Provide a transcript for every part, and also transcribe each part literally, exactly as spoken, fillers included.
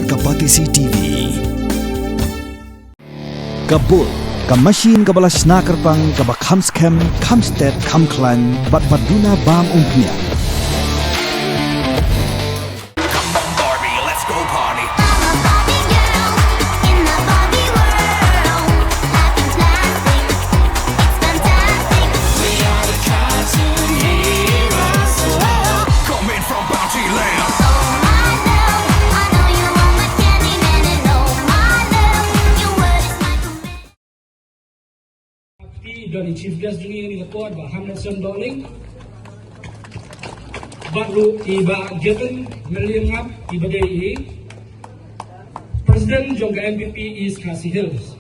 Ka Batesi T V. Ka Bull, ka machine kaba la shna kyrpang, kaba kham skhem, kham stet, kham khlaiñ, bad ba duna bam umphniang. Come on, Barbie, let's go party. I'm a Barbie girl in the Barbie world. Life is plastic, it's fantastic. We are the cartoon heroes. Whoa. Coming from Bounty Land. Oh my love, I know you want my Candyman, and oh my love, your word is my command. Kti don i Chief Guest jong ngi ha kane ka por, Bah Hamletson Dohling. Bad ruh i Bah Given Meliemngap, i ba dei i President jong ka N P P East Khasi Hills.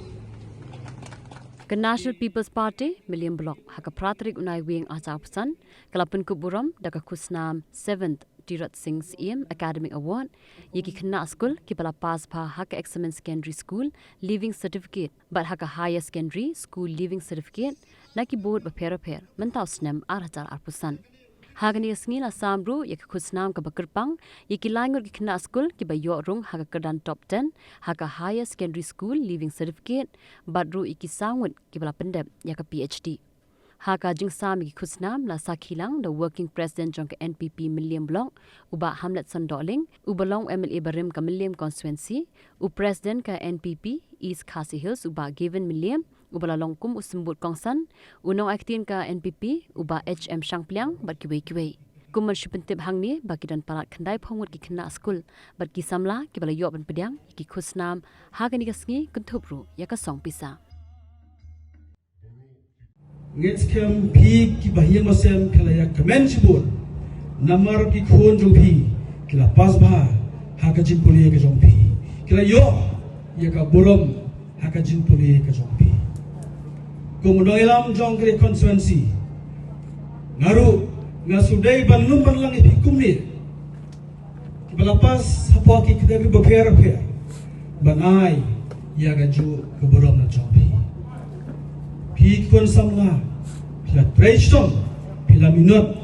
Ka National People's Party Mylliem Block, ha ka phra tarik u Naiwieng arhajar arphew san, ka la pynkup burom da ka khusnam Seventh Tirot Sing Syiem Academic Award ïa ki khynnah skul kiba la pass bha ha ka Examined Secondary School Leaving Certificate bad ha ka Higher Secondary School Leaving Certificate na ki board bapher bapher mynta u snem arhajar arphew san. Ha kane ka sngi la sam ruh ïa ka khusnam kaba kyrpang ïa ki lai ngut ki khynnah skul kiba ïoh rung ha ka kyrdan top ten ha ka Higher Secondary School Leaving Certificate bad ruh ïa ki saw ngut kiba la pyndep ïa ka P H D. Ha ka jingsam ïa ki khusnam la sakhi lang da u Working President jong ka N P P Mylliem Block, u Bah Hamletson Dohling, uba long u M L A barim ka Mylliem Constituency, u President ka N P P East Khasi Hills, u Bah Given Mylliem, uba la long kum u symbud kongsan, u nongai ktien ka N P P, u Bah H M Shangpliang, bad kiwei kiwei. Kum ban shu pyntip hangne ba ki don palat khyndai phew ngut ki khynnah skul bad ki samla kiba la ïoh ban pdiang ïa ki khusnam ha kane ka sngi, kynthup ruh ïa ka song pisa. Ngeit skhem phi kiba ha ïing ba sem phi la ïa kmen shibun namar ki khun jong phi ki la pass bha ha ka jingpule ka jong phi, ki la ïoh ïa ka burom ha ka jingpule ka jong phi. Kum u nongïalam jong ka constituency, nga ruh nga shu dei ban lum ban lang ïa phi kumne kiba la pass hapoh ki khyndai bapher bapher ban ai ïa kajuh ka burom na jong phi. Phi ki khun samla phi la trei shitom, phi la minot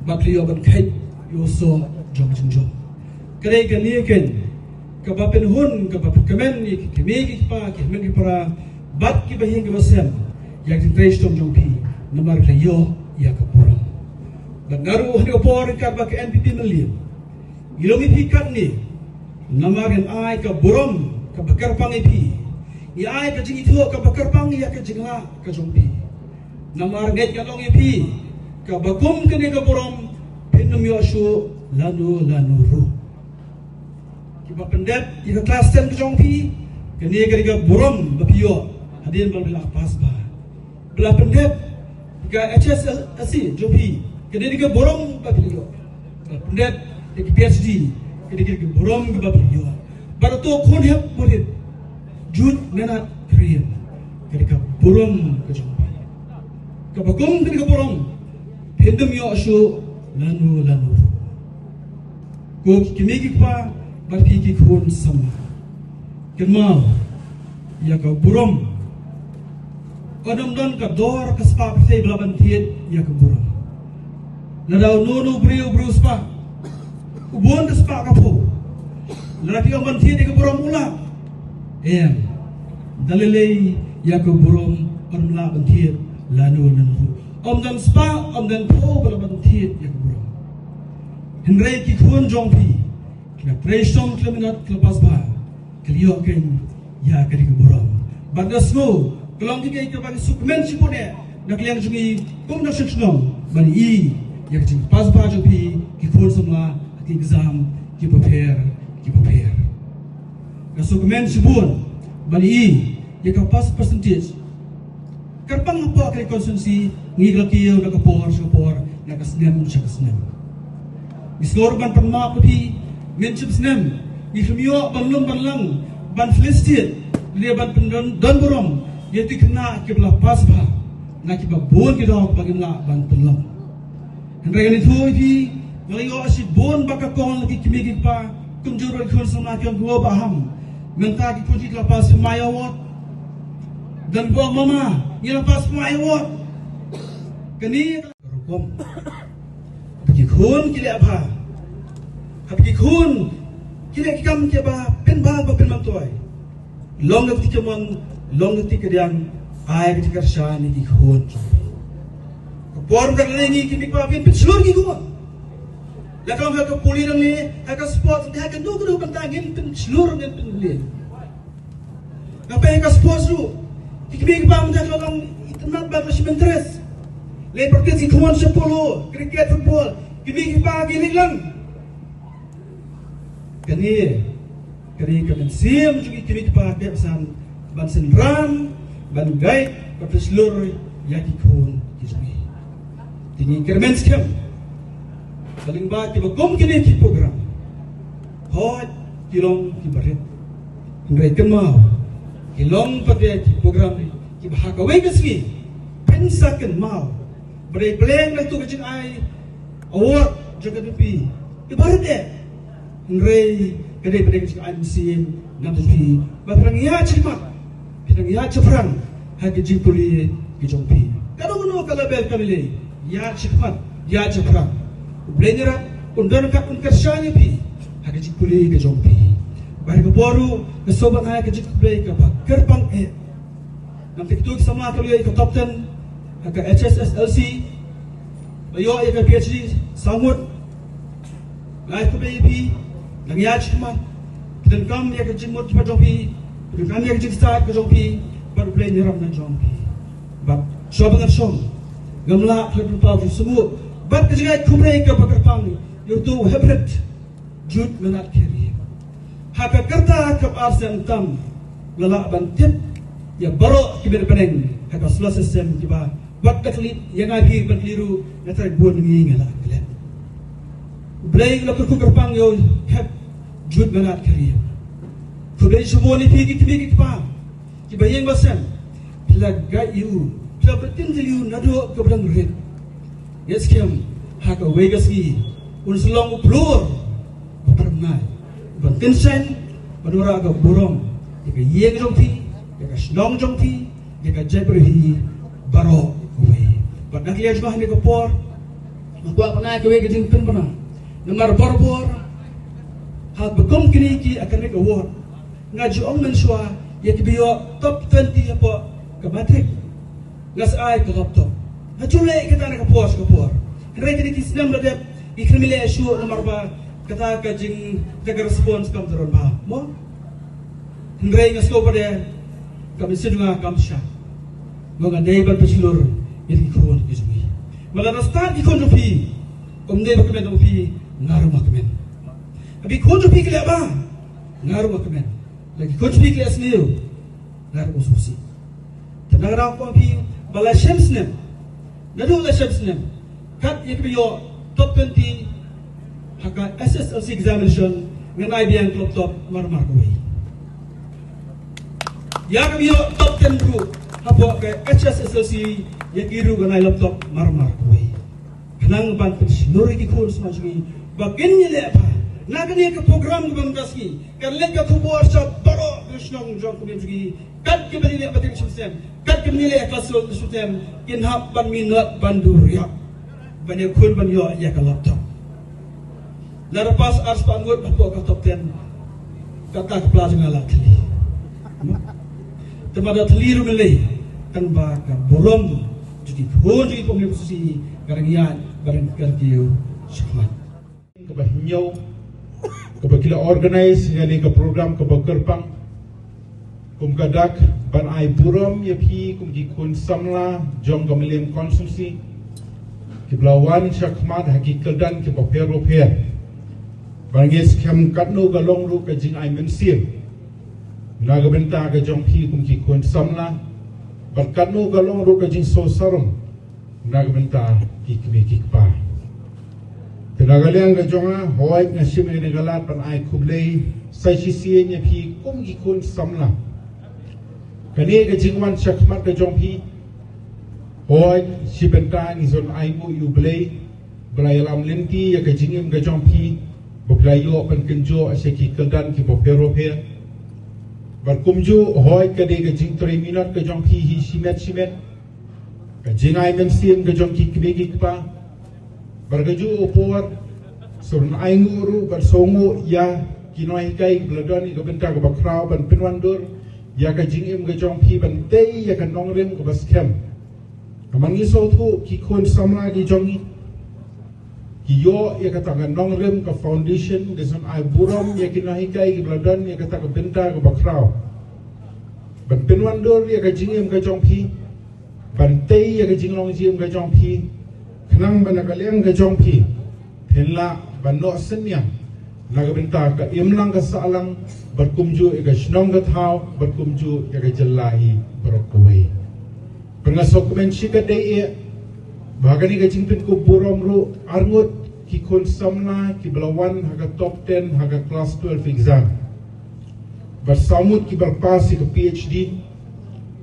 bad phi la ïoh ban kheit ïa u soh jong ka jingjop. Ka dei kane keiñ kaba pynhun, kaba pynkmen ïa ki kmie ki kpa, ki hynmen ki para bad kiba ha ïing kiba sem ïa ka jingtrei shitom jong phi namar phi la ïoh ïa ka burom. Bad nga ruh ha kane ka por ryngkat bad ka N P P Mylliem ngi long ïa phi katne namar ngin ai ka burom kaba kyrpang ïa phi. Ngi ai ka jingithuh kaba kyrpang ïa ka jinglah ka jong phi. Namar ngeit nga long ïa phi kaba kum kane ka burom phin ym ïoh shuh lano lano ruh. Kiba pyndep ïa ka klas ten ka jong phi, kane ka dei ka burom ba phi ïoh hadien ba phi la pass bha. Ba la pyndep ïa ka H S L C jong phi, kane ka dei ka burom ba phi ïoh. Ba la pyndep ïa ka P H D, kane ka dei ka burom ba phi ïoh. Bad uto u khun hep murit, Jude Nenat Khriem, kane ka dei ka burom ka jong phi. Kaba kum kane ka burom phin ym ïoh shuh lano lano ruh. Ko ki kmie ki kpa bad phi ki khun samla, kynmaw ïa ka burom. Ym don ka dor ka spah pyrthei ba lah ban thied ïa ka burom. Lada uno uno u briew u briew spah, u bun ka spah ka phew, lada phi ong ban thied ïa ka burom u lah? Em. Da lei lei ïa ka burom ym lah ban thied lano lano ruh. Ym don spah, ym don phew ba lah ban thied ïa ka burom. Hynrei ki khun jong phi ki la trei shitom, ki la minot, ki la pass bha, ki la ïoh keiñ ïa kane ka burom. Bad nga sngew ka long kaei kaei kaba ngi sngewkmen shibun eh na ka liang jong ngi kum ka shnong shnong ban ïohi ïa ka jingpass bha jong phi ki khun samla ha ki exam kiba pher kiba pher. Nga sngewkmen shibun ban ïohi ïa ka pass percentage. Kyrpang hapoh ka constituency ngi la kiew na ka por sha ka por, na ka snem sha ka snem. Ngi sngew ban pynmap ïa phi, mynshwa snem ngi khlem ïoh ban lum ban lang ban felicitate, lane ban pyndon don burom ïa ki khynnah kiba la pass bha, na kiba bun ki dei kiba ngim lah ban pynlong. Hynrei ngan ïathuh ïa phi, nga la ïoh shibun ba ka kong ki kmie ki kpa, kumjuh ruh ki khun samla ki ong ko Bah Ham, mynta ki khun ki la pass, phi mai award. Don ba ong mama, ngi la pass, phi mai award. Kane ka rukom. Haba ki khun ki leh bha, haba ki khun ki leh ki kam kiba Pynbha ba pynmyntoi. Long ka kti kamon, long ka kti kadiang, ai ka jingkyrshan ïa ki khun. Ka por ba la ngi ki mei kpa kin pynshlur ki khun. La ka long ha ka pule nangne, ha ka sports, ha ka duk duk bynta ngin pynshlur, ngin pynleh. Nga peit ha ka sports ruh, ki kmie ki kpa mynta ka long itynnad bad ka shim interest. Leh practice ki khun sha polo, cricket, football, ki kmie ki kpa ki leit lang. Kane ka dei ka mynsiem jong ki kmie ki kpa, ka san ban synran, ban guide, ban pynshlur ïa ki khun ki jong ngi. Te ngi kyrmen skhem ba lyngba kiba kum kine ki program, hooid ki long kiba rit, hynrei kynmaw ki long pat ki program kiba ha kawei ka sngi phin sa kynmaw ba dei pleng na tu ka jingai award jong ka P P, iba rit eh. Hynrei ka dei pdeng jingaiñ mynsiem na phi ba phi dang ïaid shakhmat, phi dang ïaid shaphrang ha ka jingpule ka jong phi. Kano kano ka level ka lei, ïaid shakhmat, ïaid shaphrang. U Blei Nongïarap un don ryngkat, un kyrshan ïa phi ha ka jingpule ka jong phi. Bad ha ka por ruh nga sngewbha ban ai ka jingkhublei kaba kyrpang eh. Namar kito ki samla kiba la ïoh ïa ka top ten ha ka H S S L C, ba ïoh ïa ka P H D saw ngut. Nga ai khublei ïa phi, dang ïaid shakhmat. Phi donkam ïa ka jingmut jingpyrkhat jong phi, phi donkam ïa ka jingstad ka jong phi bad U Blei, ngi ïarap na jong phi. Bad shuwa ba ngan shong, ngam lah ban pynpaw ka jingsngewnguh bad ka jingai khublei kaba kyrpang ïa uto u heprit Jude Menat Khyriem. Ha ka rta kaba ar snem tam, nga lah ban tip ïa baroh ki bneng bneng ha ka solar system kiba wat da kylli ïa nga hi ban kylli ruh, nga trai bun ngi nga lah klet. U Blei u la kyrkhu kyrpang ïa u hep Jude Menat Khyriem. Khublei shibun ïa phi ki kmie ki kpa kiba ïeng ba sem, phi la guide ïa u, phi la pyntin ïa u naduh kaba dang rit. Ngi skhem ha kawei ka sngi un sa long u phlur ba pynbna, ban kynshew, ban wanrah ka burom ïa ka ïing jong phi, ïa ka shnong jong phi, ïa ka jaitbynriew hi baroh kawei. Bad na ka liang jong nga ha kane ka por, nga kwah ban ai kawei ka jingpynbna. Namar barabor haba kum kine ki academic award, nga ju ong mynshuwa ïa kiba ïoh top twenty hapoh ka matric, nga sa ai ka laptop. Nga ju leh kata na ka por sha ka por. Hynrei kine ki snem la dep, ngi khlem leh shuh namar ba kata ka jing, kata ka response kam don bha, mo? Hynrei nga sngew pat de ka mynsiem jong nga kam shah. Mo, nga dei ban pynshlur ïa ki khun ki jong ngi. Ma lada stad ki khun jong phi, ym dei ba kmen jong phi, nga ruh nga kmen. Haba ki khun jong phi ki leh bha, nga ruh nga kmen. Lada ki khun jong phi ki leh sniew, nga ruh nga sngewsih. Te nga kyrpad ïa phi ba la shem snem, naduh la shem snem, kat ïa kiba ïoh top twenty ha ka S S L C examination, ngan ai biang ka laptop mar mar kawei. Ïa kiba ïoh top ten ruh hapoh ka H S S L C, ïa ki ruh ngan ai laptop mar mar kawei. Khnang ban pynshlur ïa ki khun samla jong ngi ba kin ïaleh bha. Na kane ka program kaba mynta ka sngi, kan leit ka khubor sha baroh ki shnong jong ka Mylliem jong ngi. Kat kiba ïaleh matric shisnem, kat kiba ïaleh klas twelve shisnem, kin hap ban minot ban duriap ban ïakhun ban ïoh ïa ka laptop. Lada pass arspah ngut hapoh ka top ten, kata ka pla jong nga la thylli. Te ma da thylli ruh mynlei, tang ba ka burom jong ki khun jong ngi, ka Mylliem Constituency, ka dang ïaid, ka dang kyntiew shakhmat. Kaba hynñiew kaba ki la organise ïa kane ka program kaba kyrpang kum ka dak ban ai burom ïa phi kum ki khun samla jong ka Mylliem Constituency kiba la wan shakhmat ha ki kyrdan kiba pher ba pher. Ba ngi skhem katno ka long ruh ka jingai mynsiem na ka bynta ka jong phi kum ki khun samla, bad katno ka long ruh ka jingsngewsarong na ka bynta ki kmie ki kpa. Te na ka liang ka jong nga, hooid, nga shim ïa kane ka lad ban ai khublei sa shisien ïa phi kum ki khun samla. Kane ka jingwan shakhmat ka jong phi, hooid, shi bynta ngi son ainguh ïa U Blei ba la ïalam lynti ïa ka jingim ka jong phi, ba phi la ïoh ban kynjoh sha ki kyrdan kiba pher ba pher. Bad kumjuh, hooid, ka dei ka jingtrei minot ka jong phi hi shimet shimet, ka jingai mynsiem ka jong ki kmie ki kpa. Bad kajuh ka por, sa rynguh ruh bad sngewnguh ïa Ki nonghikai kiba la don ïa ka bynta kaba khraw ban pynwandur ïa ka jingim ka jong phi, ban tei ïa ka nongrim kaba skhem. Namar ngi sngewthuh ki khun samla ki jong ngi ki ïoh ïa kata ka nongrim, ka foundation, ka jingaiburom ïa ki nonghikai kiba la don ïa kata ka bynta kaba khraw ban pynwandur ïa ka jingim ka jong phi, ban tei ïa ka jinglong jingim ka jong phi, khnang ba na ka liang ka jong phi phin lah ban noh synñiang na ka bynta ka imlang ka sahlang, bad kumjuh ïa ka shnong ka thaw, bad kumjuh ïa ka jylla hi baroh kawei. Bad nga sngewkmen shikatdei eh ba ha kane ka jingpynkup burom ruh, arngut ki khun samla kiba la wan ha ka top ten ha ka class twelve exam, bad saw ngut kiba la pass ïa ka P H D.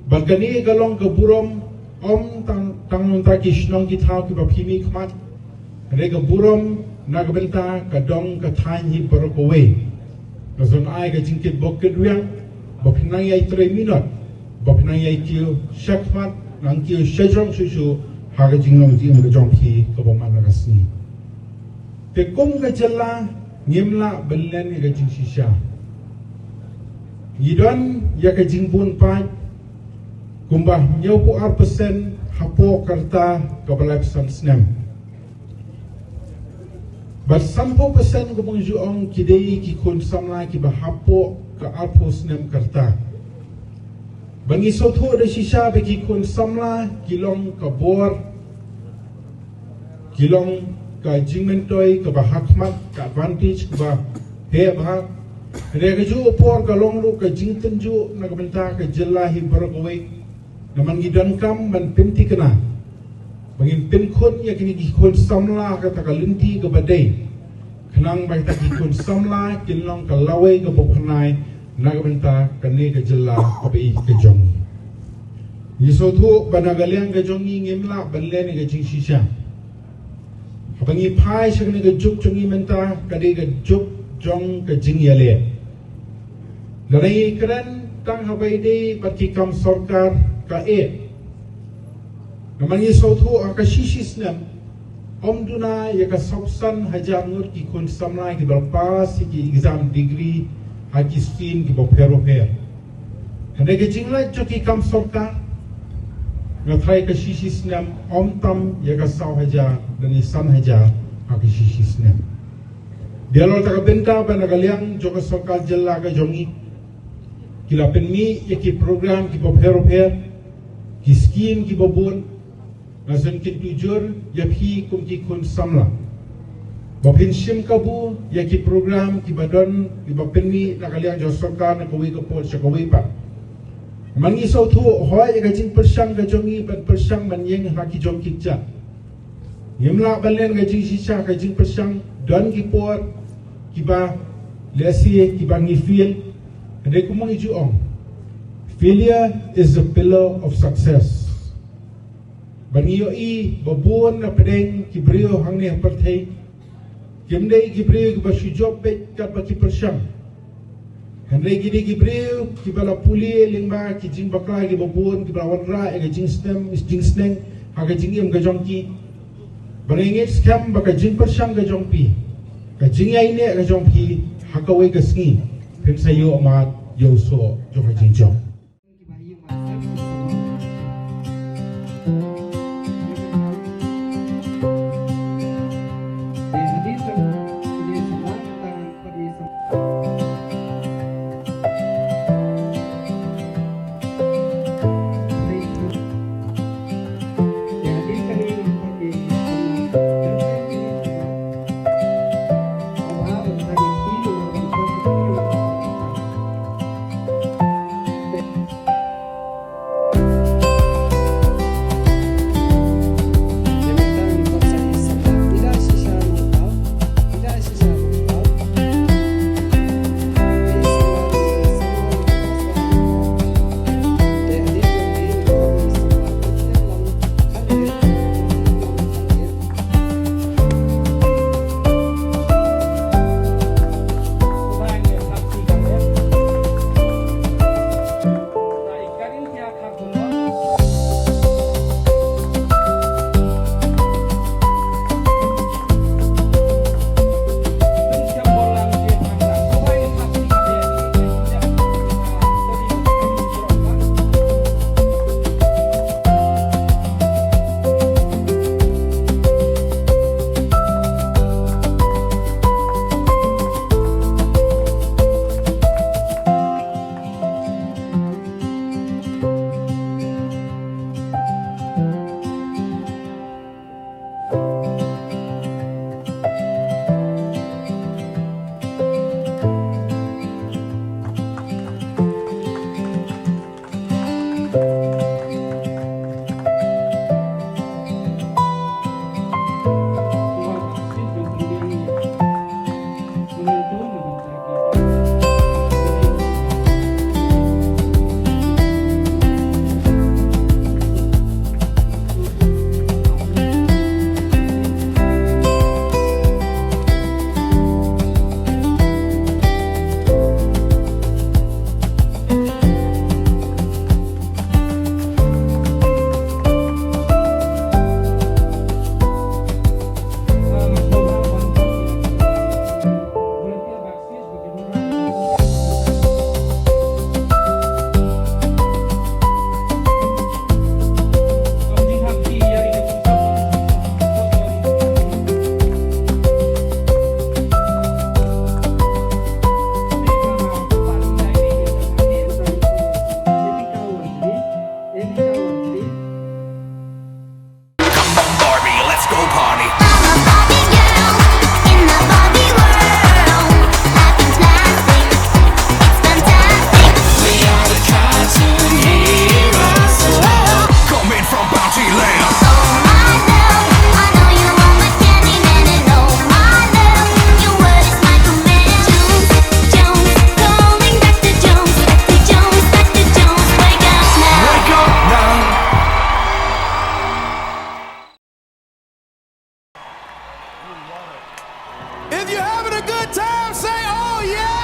Bad kane ka long ka burom ym tang, tang na ka bynta ki shnong ki thaw kiba phi mihkhmat, hynrei ka burom na ka bynta ka dong ka thaiñ hi baroh kawei. Nga sngewbha ai ka jingkitbok kitwiang ba phin nang ïai trei minot, ba phin nang ïai kiew shakhmat, nang kiew shajrong shuh shuh ha ka jinglong jingim ka jong phi kaba man la ka sngi. Te kum ka jylla ngim lah ban len ïa ka jingshisha. Ngi don ïa ka jingbun paid kumba hynñiewphew ar percent hapoh ka rta kaba laiphew san snem. Bad sanphew percent kumba nga ju ong ki dei ki khun samla kiba hapoh ka arphew snem ka rta. Bad ngi sngewthuh da shisha ba ki khun samla ki long ka bor, ki long ka jingmyntoi kaba hakhmat, ka advantage kaba heh bha. Hynrei ka juh ka por ka long ruh ka jingtynjuh na ka bynta ka jylla hi baroh kawei. Namar ngi donkam ban pynthikna ba ngin pynkhun ïa kine ki khun samla ha kata ka lynti kaba dei, khnang ba kita ki khun samla kin long ka lawei kaba phyrnai na ka bynta kane ka jylla kaba ïeit ka jong ngi. Ngi sngewthuh ba na ka liang ka jong ngi ngim lah ban len ïa ka jingshisha. Haba ngi phai sha kane ka juk jong ngi mynta, ka dei ka juk jong ka jingïaleh. Lada ngi kren tang haba ïadei bad ki kam sorkar, ka eh. Namar ngi sngewthuh ha ka shi shi snem ym duna ïa ka sawphew san hajar ngut ki khun samla kiba la pass ïa ki exam degree ha ki stream kiba pher bapher. Hynrei ka jinglait jong ki kam sorkar, nga tharai ka shi shi snem ym tam ïa ka saw hajar lane san hajar ha ka shi shi snem. Biang la kata ka bynta ba na ka liang jong ka sorkar jylla ka jong ngi, ki la pynmih ïa ki program kiba pher bapher, ki skim kiba bun. Nga sngewkyntu jur ïa phi kum ki khun samla ba phin shim kabu ïa ki program kiba don, kiba pynmih na ka liang jong sorkar na kawei ka por sha kawei pat. Namar ngi sngewthuh, hooid, ïa ka jingpyrshang ka jong ngi ban pyrshang ban ïeng ha ki jong ki kjat. Ngim lah ban len ka jingshisha ka jingpyrshang, don ki por kiba lehse kiba ngi fail. Hynrei kumba ngi ju ong, failure is the pillar of success. Bad ngi ïohi ba bun na pdeng ki briew hangne ha pyrthei kim dei ki briew kiba shu jop beit katba ki pyrshang. Hynrei ki dei ki briew kiba la pule lyngba ki jingbakla kiba bun, kiba la wanrah ïa ka jingsneng, jingsneng ha ka jingim ka jong ki. Ba ngi ngeit skhem ba ka jingpyrshang ka jong phi, ka jingïaineh ka jong phi, ha kawei ka sngi phin sa ïoh mad ïa u soh jong ka jingjop. Good time, say oh yeah!